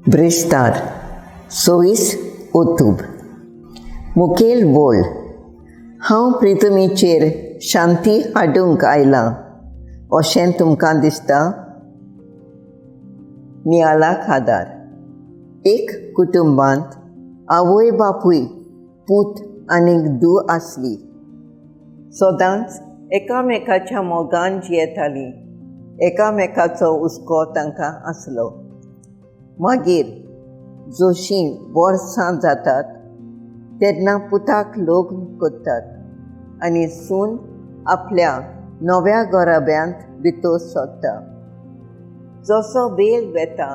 ब्रेस्तार 26 ओतूब. मुखेल बोल. हांव प्रितमीचेर शांती हाडूंक आयलां अशें तुमकां दिसता? नियालाक आदार. एक कुटुंबांत आवय बापूय, पूत आनी धूव आसली. सदांच एकामेकाच्या मोगान जियेतालीं. एकामेकाचो हुस्को तांकां आसलो. मागीर जशीं वर्सां जातात तेन्ना पुताक लग्न करतात आनी सून आपल्या नव्या घराब्यांत भितर सरता. जसो वेळ वेता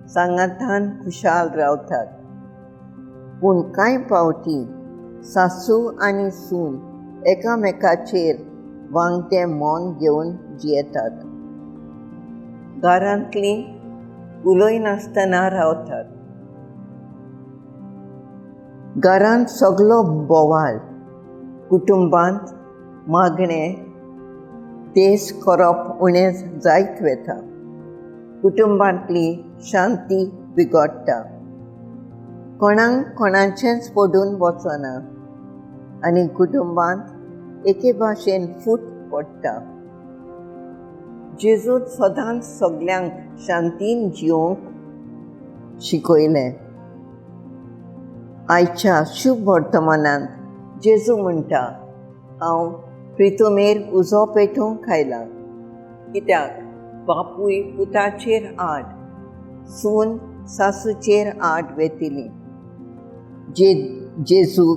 सांगातान खुशाल रावतात. पूण कांय फावटी सासू आनी सून एकामेकाचेर वांगटें मन घेवन जियेतात. घरांतलीं उलयनासतना रावतात. घरांत सगलो बोवाळ, कुटुंबांत मागणें तेज करप उणें जायत वता. कुटुंबांतली शांती बिगडटा. कोणाक कोणाचेंच पडून वचना आनी कुटुंबांत एके भाशेन फूट पडटा. जेजून सदांच सगल्यांक शांतीन जिवंक शिकयलें. आयच्या शुभ वर्तमानांत जेजू म्हणटा, हांव प्रितुमेर उजो पेटोवंक आयलां. कित्याक बापूय पुताचेर आड, सून सासूचेर आड वेतली. जेजू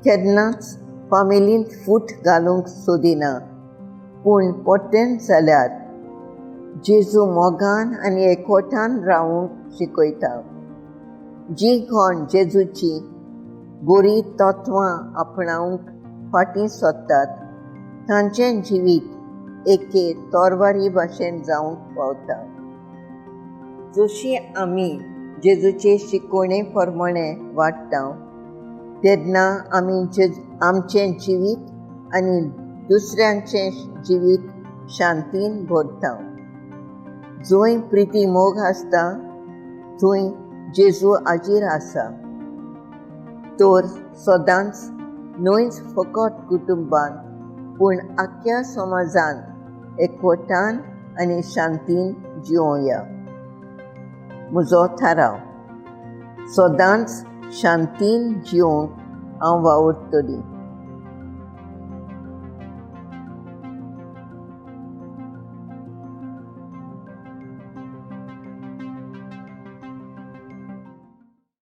केन्नाच फामिलींत फूट घालूंक सोदिना, पूण परतेंच जाल्यार जेजू मोगान आनी एकवटान रावूंक शिकयता. जी कोण जेजूची बरी तत्वां आपणावंक फाटीं सोदतात तांचें जिवीत एके तोरवारी भाशेन जावंक पावता. जशी आमी जेजूचे शिकवणे प्रमाणे वाडटा तेन्ना आमी आमचें जिवीत आनी दुसऱ्यांचें जिवीत शांतीन भरता. जंय प्रिती मोग आसता थंय जेजू हाजीर आसा. तर सदांच न्हयच फकत कुटुंबांत पूण आख्ख्या समाजांत एकवटान आनी शांतीन जिवोया. म्हजो थाराव, सदांच शांतीन जिवंक हांव वावुरतली.